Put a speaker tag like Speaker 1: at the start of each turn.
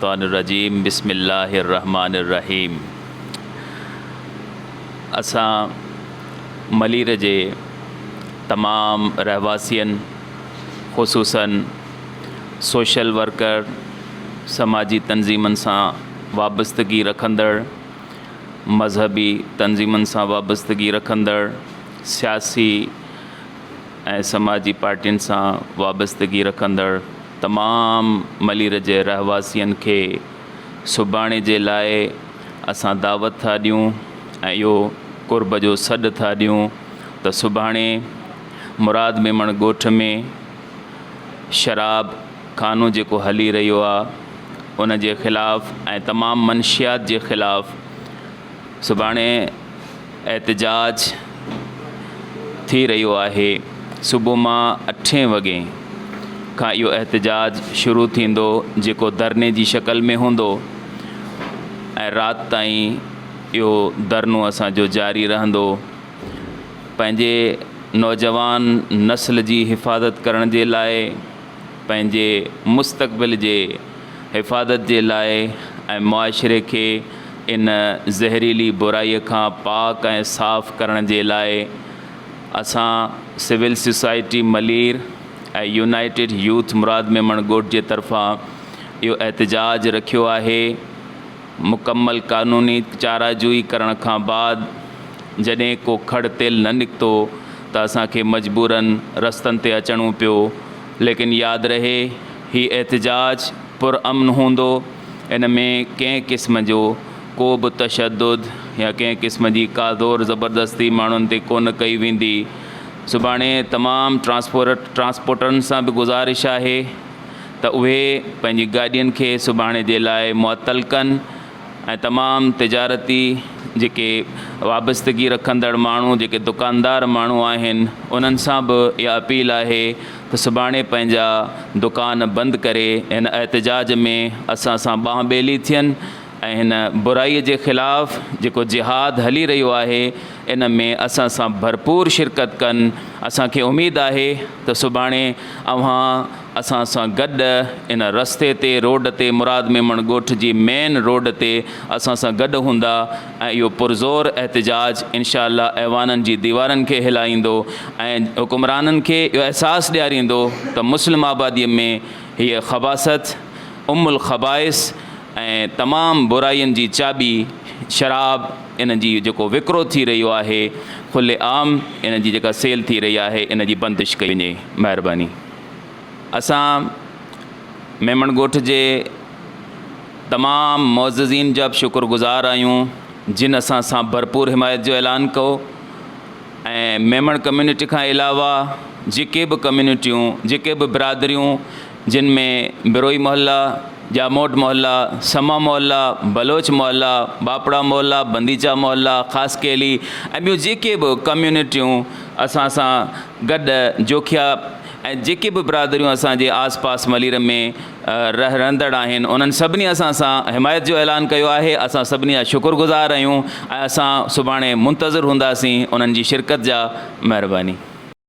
Speaker 1: الشيطان الرجيم بسم الله الرحمٰن الرحيم اسان ملير جي تمام رهواسين خصوصاً سوشل ورڪر سماجي تنظيمن سان وابستگي رکندڙ مذهبي تنظيمن سان وابستگي رکندڙ سياسي ۽ سماجي پارٽين سان وابستگي رکندڙ تمام ملير جي رهواسين کي سڀاڻي جي لاء اسان دعوت ٿا ڏيون ۽ اهو قرب جو سڏ ٿا ڏيون ته سڀاڻي مراد ميمڻ ڳوٺ ۾ شراب خانو جيڪو هلي رهيو آهي ان جي خلاف ۽ تمام منشيات جي خلاف سڀاڻي احتجاج ٿي رهيو آهي. صبح مان اٺين وڳي کان اهو احتجاج شروع ٿيندو جيڪو ڌرڻي جي شڪل ۾ هوندو ۽ رات تائين اهو ڌرڻو اسان جو جاري رهندو. پنهنجي نوجوان نسل جي حفاظت ڪرڻ جي لاء پنهنجي مستقبل جي حفاظت جي لاء ۽ معاشري کي ان زهريلي برائي کان پاڪ ۽ صاف ڪرڻ جي لاء اسان civil society Malir ۽ united youth Murad Memon ڳوٺ جي طرفان اهو احتجاج رکيو آهي. مڪمل قانوني چاره جوئي ڪرڻ کان بعد جڏهن ڪو کڙ تيل نه نڪتو ته اسان کي مجبورن رستن تي اچڻو پيو ليڪن ياد رهي هي احتجاج پر امن هوندو ان ۾ ڪنهن قسم جو ڪو به تشدد يا ڪنهن قسم جي ڪا زور زبردستي ماڻهن تي ڪونه ڪئي ويندي سڀاڻي تمام ٽرانسپورٽ ٽرانسپورٽرن سان به گذارش آهي ته اهي پنهنجي گاڏين کي سڀاڻي جي لاء معطل ڪن ۽ تمام تجارتي جيڪي وابستگي رکندڙ ماڻهو جيڪي دڪاندار ماڻهو آهن انهن سان به اها اپيل آهي ته سڀاڻي پنهنجا دڪان بند ڪري هن احتجاج ۾ اسان سان ٻانهن ٻيلي ٿين ۽ هن برائي جي خلاف جيڪو جهاد هلي رهيو آهي ان ۾ اسان سان ڀرپور شرڪت ڪن. اسان کي اميد آهي ته سڀاڻي اوهان اسان سان گڏ ان رستي تي روڊ تي مراد ميمڻ ڳوٺ جي مين روڊ تي اسان سان گڏ هوندا ۽ اهو پرزور احتجاج انشاء الله ايوانن جي ديوارن کي هلائيندو ۽ حڪمرانن کي اهو احساس ڏياريندو ته مسلم آبادي ۾ هيء خباثت ام الخبائث ۽ تمام براين جي چاٻي شراب ان جي جيڪو وڪرو ٿي رهيو آهي کلي عام ان جي جيڪا سيل ٿي رهي آهي ان جي بندش ڪئي وڃي مهرباني اسان ميمڻ ڳوٺ جي تمام معززين جا به شڪر گذار آهيون جن اسان سان ڀرپور حمايت جو اعلان ڪيو ۽ ميمڻ ڪميونٽي کان علاوه جيڪي به ڪميونٽيون جيڪي به برادريون جن ۾ بروهي محلا، ڄاموٽ محلا، سما محلا، بلوچ محلا، ٻاپڙا محلا، بنديچا محلا، خاصخيلي ۽ ٻيون جيڪي به ڪميونٽيون اسان سان گڏ جوکيا ۽ جيڪي به برادريون اسان جي آس پاس ملير ۾ رهندڙ آهن انهن سڀني اسان سان حمايت جو اعلان ڪيو آهي اسان سڀني جا شڪر گذار آهيون ۽ اسان سڀاڻي منتظر هونداسين انهن جي شرڪت جا مهرباني.